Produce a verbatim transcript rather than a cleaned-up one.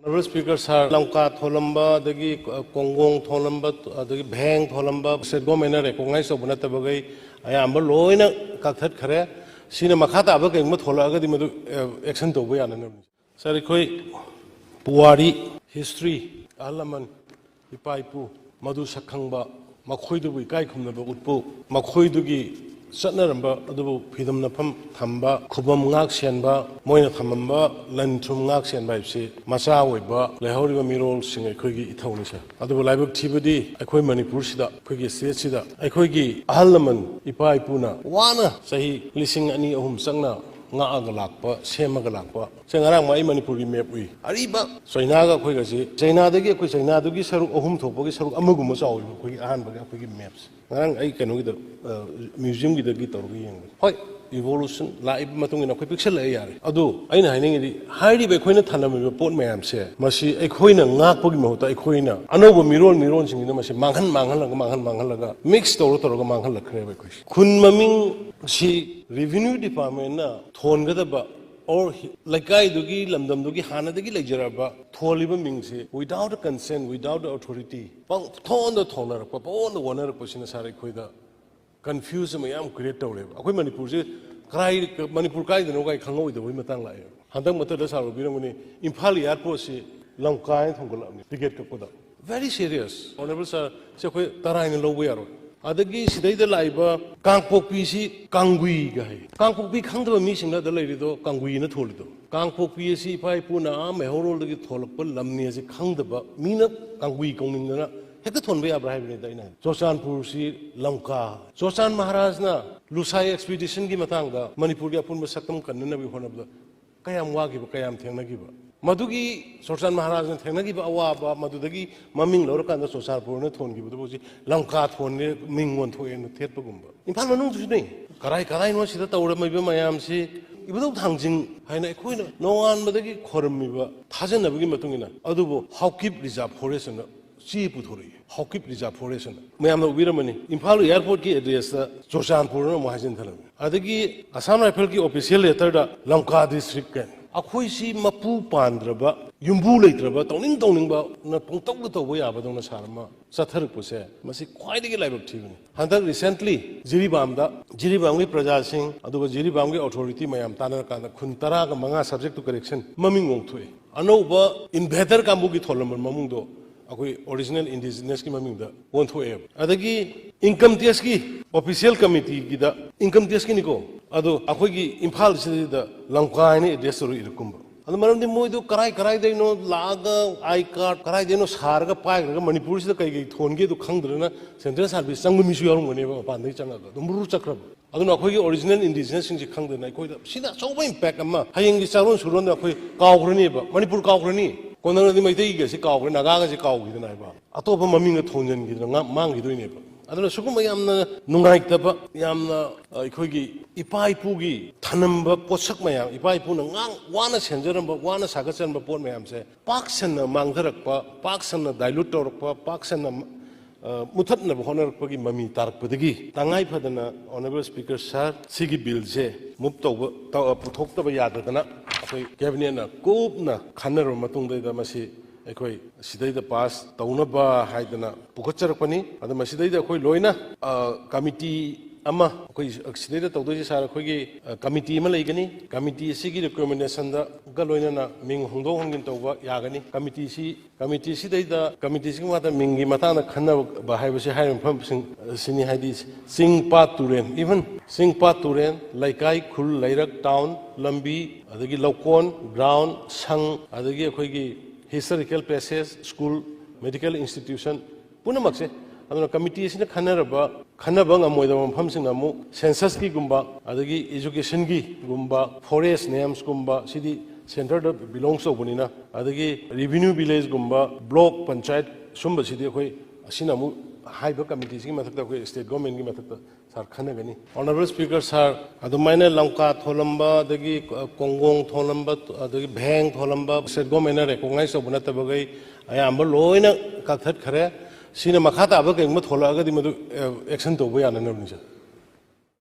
Honorable Speaker Sir, ꯂꯝꯀꯥ ꯊꯣꯜꯂꯝꯕ, ꯑꯗꯒꯤ ꯀꯣꯡꯒꯣꯡ ꯊꯣꯜꯂꯝꯕ, ꯑꯗꯒꯤ ꯚꯦꯡ ꯊꯣꯜꯂꯝꯕ, state government ꯅ recognize ꯇꯧꯕ ꯅꯠꯇꯕꯈꯩ ꯑꯌꯥꯝꯕ ꯂꯣꯏꯅ ꯀꯛꯊꯠꯈ꯭ꯔꯦ꯫ ꯁꯤꯅ ꯃꯈꯥ ꯇꯥꯕ ꯀꯔꯤꯒꯨꯝꯕ ꯊꯣꯛꯂꯛꯑꯒꯗꯤ ꯃꯗꯨ, ꯑꯦ, action ꯇꯧꯕ ꯌꯥꯅꯅꯕꯅꯤ꯫ Sir, ꯑꯩꯈꯣꯏ ꯄꯨꯋꯥꯔꯤ, history, ꯑꯍꯜ ꯂꯃꯟ, ꯏꯄꯥ ꯏꯄꯨ, ꯃꯗꯨ ꯁꯛ ꯈꯪꯕ, ꯃꯈꯣꯏꯗꯨꯕꯨ ꯏꯀꯥꯏ ꯈꯨꯝꯅꯕ ꯎꯠꯄꯨ, ꯃꯈꯣꯏꯗꯨꯒꯤ ꯆꯠꯅꯔꯝꯕ ꯑꯗꯨꯕꯨ ꯐꯤꯗꯝꯅꯐꯝ ꯊꯝꯕ, ꯈꯨꯕꯝ ꯉꯥꯛ ꯁꯦꯟꯕ, ꯃꯣꯏꯅ ꯊꯝꯃꯝꯕ ꯂꯟ ꯊꯨꯝ ꯉꯥꯛ ꯁꯦꯟꯕ ꯍꯥꯏꯕꯁꯤ ꯃꯆꯥ ꯑꯣꯏꯕ ꯂꯩꯍꯧꯔꯤꯕ ꯃꯤꯔꯣꯜꯁꯤꯡ ꯑꯩꯈꯣꯏꯒꯤ ꯏꯊꯧꯅꯤ, sir꯫ ꯑꯗꯨꯕꯨ ꯂꯥꯏꯕꯛ ꯊꯤꯕꯗꯤ ꯑꯩꯈꯣꯏ ꯃꯅꯤꯄꯨꯔꯁꯤꯗ, ꯑꯩꯈꯣꯏꯒꯤ state ꯁꯤꯗ ꯑꯩꯈꯣꯏꯒꯤ ꯑꯍꯜ ꯂꯃꯟ ꯏꯄꯥ ꯏꯄꯨꯅ ꯋꯥꯅ ꯆꯍꯤ ꯂꯤꯁꯤꯡ ꯑꯅꯤ ꯑꯍꯨꯝ ꯆꯪꯅ ꯉꯥꯛꯑꯒ ꯂꯥꯛꯄ, ꯁꯦꯝꯃꯒ ꯂꯥꯛꯄ꯫ ꯁꯦ, ꯉꯔꯥꯡ ꯑꯩ ꯃꯅꯤꯄꯨꯔꯒꯤ map ꯎꯏ꯫ ꯑꯔꯤꯕ ꯆꯩꯅꯥꯒ ꯑꯩꯈꯣꯏꯒꯁꯤ, ꯆꯩꯅꯥꯗꯒꯤ ꯑꯩꯈꯣꯏ ꯆꯩꯅꯥꯗꯨꯒꯤ ꯁꯔꯨꯛ ꯑꯍꯨꯝ ꯊꯣꯛꯄꯒꯤ ꯁꯔꯨꯛ ꯑꯃꯒꯨꯝꯕ ꯆꯥꯎꯋꯦꯕ ꯑꯩꯈꯣꯏꯒꯤ ꯑꯍꯥꯟꯕꯒꯤ ꯑꯩꯈꯣꯏꯒꯤ map ꯁꯦ꯫ ꯉꯔꯥꯡ ꯑꯩ ꯀꯩꯅꯣꯒꯤꯗ, ꯑ, museum ꯒꯤꯗꯒꯤ ꯇꯧꯔꯒ ꯌꯦꯡꯕꯅꯤ꯫ ꯍꯣꯏ, evolution ꯂꯥꯛꯏꯕ ꯃꯇꯨꯡ ꯏꯟꯅ ꯑꯩꯈꯣꯏ ꯄꯤꯛꯁꯜꯂꯛꯑꯦ ꯌꯥꯔꯦ꯫ ꯑꯗꯨ ꯑꯩꯅ ꯍꯥꯏꯅꯤꯡꯉꯤꯗꯤ ꯍꯥꯏꯔꯤꯕ ꯑꯩꯈꯣꯏꯅ ꯊꯅꯝꯃꯤꯕ ꯄꯣꯠ ꯃꯌꯥꯝꯁꯦ ꯃꯁꯤ ꯑꯩꯈꯣꯏꯅ ꯉꯥꯛꯄꯒꯤ ꯃꯍꯨꯠꯇ ꯑꯩꯈꯣꯏꯅ ꯑꯅꯧꯕ ꯃꯤꯔꯣꯜ ꯃꯤꯔꯣꯜꯁꯤꯡꯁꯤꯅ ꯃꯁꯤ ꯃꯥꯡꯍꯟ ꯃꯥꯡꯍꯜꯂꯒ, ꯃꯥꯡꯍꯟ ꯃꯥꯡꯍꯜꯂꯒ, mix ꯇꯧꯔ ꯇꯧꯔꯒ ꯃꯥꯡꯍꯜꯂꯛꯈ꯭ꯔꯦꯕ ꯑꯩꯈꯣꯏꯁꯦ꯫ ꯈꯨꯟ ꯃꯃꯤꯡꯁꯤ revenue department ꯅ ꯊꯣꯟꯒꯗꯕ or ꯂꯩꯀꯥꯏꯗꯨꯒꯤ, ꯂꯝꯗꯝꯗꯨꯒꯤ ꯍꯥꯟꯅꯗꯒꯤ ꯂꯩꯖꯔꯕ ꯊꯣꯜꯂꯤꯕ ꯃꯤꯡꯁꯤ without a consent, without a authority, ꯄꯪꯊꯣꯟꯗ ꯊꯣꯟꯅꯔꯛꯄ, ꯄꯪꯑꯣꯟꯗ ꯑꯣꯟꯅꯔꯛꯄꯁꯤꯅ, sir, ꯑꯩꯈꯣꯏꯗ confuse ꯑꯃ ꯌꯥꯝ create ꯇꯧꯔꯦꯕ꯫ ꯑꯩꯈꯣꯏ ꯃꯅꯤꯄꯨꯔꯁꯦ ꯀꯔꯥꯏ, ꯃꯅꯤꯄꯨꯔ ꯀꯥꯏꯗꯅꯣ ꯀꯥꯏ ꯈꯪꯍꯧꯗꯕꯒꯤ ꯃꯇꯥꯡ ꯂꯥꯛꯑꯦꯕ꯫ ꯍꯟꯗꯛ ꯃꯇꯝꯗ sir ꯎꯕꯤꯔꯝꯒꯅꯤ, ꯏꯝꯐꯥꯜ airport ꯁꯤ ꯂꯝꯀꯥ ꯍꯥꯏꯅ ꯊꯣꯟꯒꯠꯂꯛꯑꯕꯅꯤ ticket ꯀꯛꯄꯗ꯫ Very serious, Honorable Sir, ꯁꯤ ꯑꯩꯈꯣꯏ ꯇꯔꯥꯏꯅ ꯂꯧꯕ ꯌꯥꯔꯣꯏ꯫ ꯑꯗꯒꯤ ꯁꯤꯗꯩꯗ ꯂꯥꯛꯏꯕ ꯀꯥꯡꯄꯣꯛꯄꯤꯁꯤ ꯀꯥꯡꯒꯨꯏꯒ ꯍꯥꯏ꯫ ꯀꯥꯡꯄꯣꯛꯄꯤ ꯈꯪꯗꯕ ꯃꯤꯁꯤꯡꯅ ꯑꯗ ꯂꯩꯔꯤꯗꯣ ꯀꯥꯡꯒꯨꯏꯅ ꯊꯣꯜꯂꯤꯗꯣ꯫ ꯀꯥꯡꯄꯣꯛꯄꯤ ꯑꯁꯤ ꯏꯄꯥ ꯏꯄꯨꯅ ꯑꯥ ꯃꯩꯍꯧꯔꯣꯜꯗꯒꯤ ꯊꯣꯜꯂꯛꯄ ꯂꯝꯅꯤ ꯑꯁꯤ ꯈꯪꯗꯕ ꯃꯤꯅ ꯀꯥꯡꯒꯨꯏ ꯀꯧꯅꯤꯡꯗꯅ ꯍꯦꯛꯇ ꯊꯣꯟꯕ ꯌꯥꯕ꯭ꯔꯥ ꯍꯥꯏꯕꯅꯤꯗ ꯑꯩꯅ ꯍꯥꯏ꯫ ꯆꯨꯔꯆꯥꯟꯄꯨꯔꯁꯤ ꯂꯝꯀꯥ꯫ ꯆꯨꯔꯆꯥꯟ ꯃꯍꯥꯔꯥꯖꯅ ꯂꯨꯁꯥꯏ expedition ꯒꯤ ꯃꯇꯥꯡꯗ ꯃꯅꯤꯄꯨꯔꯒꯤ ꯑꯄꯨꯟꯕ ꯁꯛꯇꯝ ꯀꯟꯅꯅꯕꯒꯤ ꯍꯣꯠꯅꯕꯗ ꯀꯌꯥꯝ ꯋꯥꯈꯤꯕ, ꯀꯌꯥꯝ ꯊꯦꯡꯅꯈꯤꯕ꯫ ꯃꯗꯨꯒꯤ ꯆꯨꯔꯆꯥꯟ ꯃꯍꯥꯔꯥꯖꯅ ꯊꯦꯡꯅꯈꯤꯕ ꯑꯋꯥꯕ, ꯃꯗꯨꯗꯒꯤ ꯃꯃꯤꯡ ꯂꯧꯔꯀꯥꯟꯗ ꯆꯨꯔꯆꯥꯟꯄꯨꯔꯅ ꯊꯣꯟꯈꯤꯕꯗꯨꯕꯨ ꯍꯧꯖꯤꯛ ꯂꯝꯀꯥ ꯊꯣꯟꯅꯦ, ꯃꯤꯡ ꯑꯣꯟꯊꯣꯛꯑꯦꯅ ꯊꯦꯠꯄꯒꯨꯝꯕ꯫ ꯏꯝꯐꯥꯜ ꯃꯅꯨꯡꯗꯁꯨꯅꯦ, ꯀꯔꯥꯏ ꯀꯔꯥꯏꯅꯣ ꯁꯤꯗ ꯇꯧꯔꯝꯃꯤꯕ ꯃꯌꯥꯝꯁꯤ꯫ ꯏꯕꯨꯙꯧ ꯊꯥꯡꯖꯤꯡ ꯍꯥꯏꯅ ꯑꯩꯈꯣꯏꯅ ꯅꯣꯡꯉꯥꯟꯕꯗꯒꯤ ꯈꯣꯏꯔꯝꯃꯤꯕ ꯊꯥꯖꯅꯕꯒꯤ ꯃꯇꯨꯡ ꯏꯟꯅ, ꯑꯗꯨꯕꯨ ꯍꯥꯎꯀꯤꯞ reserve forest ꯑꯅ ꯆꯦ ꯄꯨꯊꯣꯔꯛꯏ꯫ ꯍꯥꯎꯀꯤꯞ reserve forest ꯑꯅ꯫ ꯃꯌꯥꯝꯅ ꯎꯕꯤꯔꯝꯃꯅꯤ, ꯏꯝꯐꯥꯜ airport ꯀꯤ address ꯇ ꯆꯨꯔꯆꯥꯟꯄꯨꯔꯅ ꯑꯃꯨꯛ ꯍꯥꯏꯖꯤꯟ ꯊꯝꯂꯝꯃꯤ꯫ ꯑꯗꯒꯤ Assam Rifle ꯒꯤ official letter ꯗ ꯂꯝꯀꯥ district ꯀꯥꯏꯅ꯫ ꯑꯩꯈꯣꯏꯁꯤ ꯃꯄꯨ ꯄꯥꯟꯗ꯭ꯔꯕ, ꯌꯨꯝꯕꯨ ꯂꯩꯇ꯭ꯔꯕ, ꯇꯧꯅꯤꯡ ꯇꯧꯅꯤꯡꯕꯅ ꯄꯪꯇꯧꯗ ꯇꯧꯕ ꯌꯥꯕꯗꯧꯅ ꯁꯥꯔ ꯑꯃ ꯆꯠꯊꯔꯛꯄꯁꯦ, ꯃꯁꯤ ꯈ꯭ꯋꯥꯏꯗꯒꯤ ꯂꯥꯏꯕꯛ ꯊꯤꯕꯅꯤ꯫ ꯍꯟꯗꯛ recently ꯖꯤꯔꯤꯕꯥꯝꯗ, ꯖꯤꯔꯤꯕꯥꯝꯒꯤ ꯄ꯭ꯔꯖꯥꯁꯤꯡ ꯑꯗꯨꯒ ꯖꯤꯔꯤꯕꯥꯝꯒꯤ authority ꯃꯌꯥꯝ ꯇꯥꯟꯅꯔꯀꯥꯟꯗ ꯈꯨꯟ ꯇꯔꯥꯒ ꯃꯉꯥ subject to correction ꯃꯃꯤꯡ ꯑꯣꯟꯊꯣꯛꯑꯦ꯫ ꯑꯅꯧꯕ invader ꯀꯥꯡꯕꯨꯒꯤ ꯊꯣꯜꯂꯝꯕ ꯃꯃꯤꯡꯗꯣ ꯑꯩꯈꯣꯏ original indigenous ꯀꯤ ꯃꯃꯤꯡꯗ ꯑꯣꯟꯊꯣꯛꯑꯦꯕ꯫ ꯑꯗꯒꯤ income tax ꯀꯤ official committee ꯒꯤꯗ, income tax ꯀꯤꯅꯤꯀꯣ, ꯑꯗꯣ ꯑꯩꯈꯣꯏꯒꯤ ꯏꯝꯐꯥꯜꯁꯤꯗ ꯂꯝꯀꯥ ꯍꯥꯏꯅ address ꯇꯧꯔ ꯏꯔꯛꯀꯨꯝꯕ꯫ ꯑꯗꯣ ꯃꯔꯝꯗꯤ ꯃꯣꯏꯗꯣ ꯀꯔꯥꯏ ꯀꯔꯥꯏꯗꯩꯅꯣ ꯂꯥꯛꯑꯒ I card ꯀꯔꯥꯏꯗꯩꯅꯣ ꯁꯥꯔꯒ ꯄꯥꯏꯈ꯭ꯔꯒ ꯃꯅꯤꯄꯨꯔꯁꯤꯗ ꯀꯩ ꯀꯩ ꯊꯣꯟꯒꯦꯗꯣ ꯈꯪꯗ꯭ꯔꯅ central service ꯆꯪꯕ ꯃꯤꯁꯨ ꯌꯥꯎꯔꯝꯒꯅꯦꯕ, ꯃꯄꯥꯟꯗꯒꯤ ꯆꯪꯉꯒ ꯑꯗꯨꯝ ꯃꯔꯨ ꯆꯠꯈ꯭ꯔꯕ꯫ ꯑꯗꯨꯅ ꯑꯩꯈꯣꯏꯒꯤ original indigenous ꯁꯤꯡꯁꯦ ꯈꯪꯗꯅ ꯑꯩꯈꯣꯏꯗ ꯁꯤꯅ ꯑꯆꯧꯕ impact ꯑꯃ, ꯍꯌꯦꯡꯒꯤ ꯆꯥꯔꯣꯟ ꯁꯨꯔꯣꯟꯗ ꯑꯩꯈꯣꯏ ꯀꯥꯎꯈ꯭ꯔꯅꯦꯕ꯫ ꯃꯅꯤꯄꯨꯔ ꯀꯥꯎꯈ꯭ꯔꯅꯤ, ꯀꯣꯟꯅꯗꯤ ꯃꯩꯇꯩꯒꯁꯦ ꯀꯥꯎꯈ꯭ꯔꯦ, ꯅꯥꯒꯥꯒꯁꯦ ꯀꯥꯎꯈꯤꯗꯅ ꯍꯥꯏꯕ, ꯑꯇꯣꯞꯄ ꯃꯃꯤꯡꯒ ꯊꯣꯟꯖꯤꯟꯈꯤꯗꯅ ꯉꯥ-, ꯃꯥꯡꯈꯤꯗꯣꯏꯅꯦꯕ꯫ ꯑꯗꯨꯅ ꯁꯤꯒꯨꯝꯕ ꯌꯥꯝꯅ ꯅꯨꯡꯉꯥꯏꯇꯕ, ꯌꯥꯝꯅ, ꯑ, ꯑꯩꯈꯣꯏꯒꯤ ꯏꯄꯥ ꯏꯄꯨꯒꯤ ꯊꯅꯝꯕ ꯄꯣꯠꯁꯛ ꯃꯌꯥꯝ, ꯏꯄꯥ ꯏꯄꯨꯅ ꯉꯥꯡ-, ꯋꯥꯅ ꯁꯦꯝꯖꯔꯝꯕ, ꯋꯥꯅ ꯁꯥꯒꯠꯆꯔꯝꯕ ꯄꯣꯠ ꯃꯌꯥꯝꯁꯦ ꯄꯥꯛ ꯁꯟꯅ ꯃꯥꯡꯊꯔꯛꯄ, ꯄꯥꯛ ꯁꯟꯅ dilute ꯇꯧꯔꯛꯄ, ꯄꯥꯛ ꯁꯟꯅ, ꯑ, ꯃꯨꯊꯠꯅꯕ ꯍꯣꯠꯅꯔꯛꯄꯒꯤ ꯃꯃꯤ ꯇꯥꯔꯛꯄꯗꯒꯤ ꯇꯉꯥꯏ ꯐꯗꯅ Honourable Speaker Sir, ꯁꯤꯒꯤ bill ꯁꯦ move ꯇꯧꯕ, ꯇꯧ-, ꯄꯨꯊꯣꯛꯇꯕ ꯌꯥꯗꯗꯅ ꯑꯩꯈꯣꯏ cabinet ꯅ ꯀꯨꯞꯅ ꯈꯟꯅꯔꯕ ꯃꯇꯨꯡꯗꯩꯗ ꯃꯁꯤ ꯑꯩꯈꯣꯏ ꯁꯤꯗꯩꯗ pass ꯇꯧꯅꯕ ꯍꯥꯏꯗꯅ ꯄꯨꯈꯠꯆꯔꯛꯄꯅꯤ꯫ ꯑꯗꯣ ꯃꯁꯤꯗꯩꯗ ꯑꯩꯈꯣꯏ ꯂꯣꯏꯅ, ꯑ, committee ꯑꯃ, ꯑꯩꯈꯣꯏ ꯁꯤꯗꯩꯗ ꯇꯧꯗꯣꯏꯁꯦ ꯁꯥꯔ, ꯑꯩꯈꯣꯏꯒꯤ, ꯑ, committee ꯑꯃ ꯂꯩꯒꯅꯤ꯫ Committee ꯑꯁꯤꯒꯤ recommendation ꯗꯒ ꯂꯣꯏꯅꯅ ꯃꯤꯡ ꯍꯣꯡꯗꯣꯛ ꯍꯣꯡꯖꯤꯟ ꯇꯧꯕ ꯌꯥꯒꯅꯤ꯫ Committee ꯁꯤ, committee ꯁꯤꯗꯩꯗ, committee ꯁꯤꯒꯤ ꯃꯊꯛꯇ ꯃꯤꯡꯒꯤ ꯃꯇꯥꯡꯗ ꯈꯟꯅꯕ ꯍꯥꯏꯕꯁꯤ ꯍꯥꯏꯔꯤꯕ ꯃꯐꯝꯁꯤꯡ ꯑꯁꯤꯅꯤ, ꯍꯥꯏꯗꯤ ꯆꯤꯡ, ꯄꯥꯠ, ꯇꯨꯔꯦꯟ, even ꯆꯤꯡ, ꯄꯥꯠ, ꯇꯨꯔꯦꯟ, ꯂꯩꯀꯥꯏ, ꯈꯨꯜ, ꯂꯩꯔꯛ, town, ꯂꯝꯕꯤ, ꯑꯗꯒꯤ ꯂꯧꯀꯣꯟ, ground, ꯁꯪ, ꯑꯗꯒꯤ ꯑꯩꯈꯣꯏꯒꯤ historical places, school, medical institution, ꯄꯨꯝꯅꯃꯛꯁꯦ꯫ ꯑꯗꯨꯅ committee ꯑꯁꯤꯅ ꯈꯟꯅꯔꯕ, ꯈꯟꯅꯕ ꯉꯝꯃꯣꯏꯗꯕ ꯃꯐꯝꯁꯤꯡꯅ ꯑꯃꯨꯛ census ꯀꯤꯒꯨꯝꯕ, ꯑꯗꯒꯤ education ꯒꯤꯒꯨꯝꯕ, forest names ꯀꯨꯝꯕ, ꯁꯤꯗꯤ centre ꯗ belongs ꯇꯧꯕꯅꯤꯅ, ꯑꯗꯒꯤ revenue village ꯒꯨꯝꯕ, block ꯄꯟꯆꯥꯌꯠ ꯁꯨꯝꯕꯁꯤꯗꯤ ꯑꯩꯈꯣꯏ ꯑꯁꯤꯅ ꯑꯃꯨꯛ ꯍꯥꯏꯔꯤꯕ committee ꯁꯤꯒꯤ ꯃꯊꯛꯇ ꯑꯩꯈꯣꯏ state government ꯀꯤ ꯃꯊꯛꯇ ꯁꯥꯔ ꯈꯟꯅꯒꯅꯤ꯫ Honourable Speaker Sir, ꯑꯗꯨꯃꯥꯏꯅ ꯂꯝꯀꯥ ꯊꯣꯜꯂꯝꯕ, ꯑꯗꯒꯤ ꯀꯣꯡꯒꯣꯡ ꯊꯣꯜꯂꯝꯕ, ꯑꯗꯒꯤ ꯚꯦꯡ ꯊꯣꯜꯂꯝꯕ state government ꯅ recognize ꯇꯧꯕ ꯅꯠꯇꯕꯈꯩ ꯑꯌꯥꯝꯕ ꯂꯣꯏꯅ ꯀꯛꯊꯠꯈ꯭ꯔꯦ꯫ ꯁꯤꯅ ꯃꯈꯥ ꯇꯥꯕ ꯀꯩꯒꯨꯝꯕ ꯊꯣꯛꯂꯛꯑꯒꯗꯤ ꯃꯗꯨ, ꯑꯦ, action ꯇꯧꯕ ꯌꯥꯅꯅꯕꯅꯤ, ꯁꯥꯔ꯫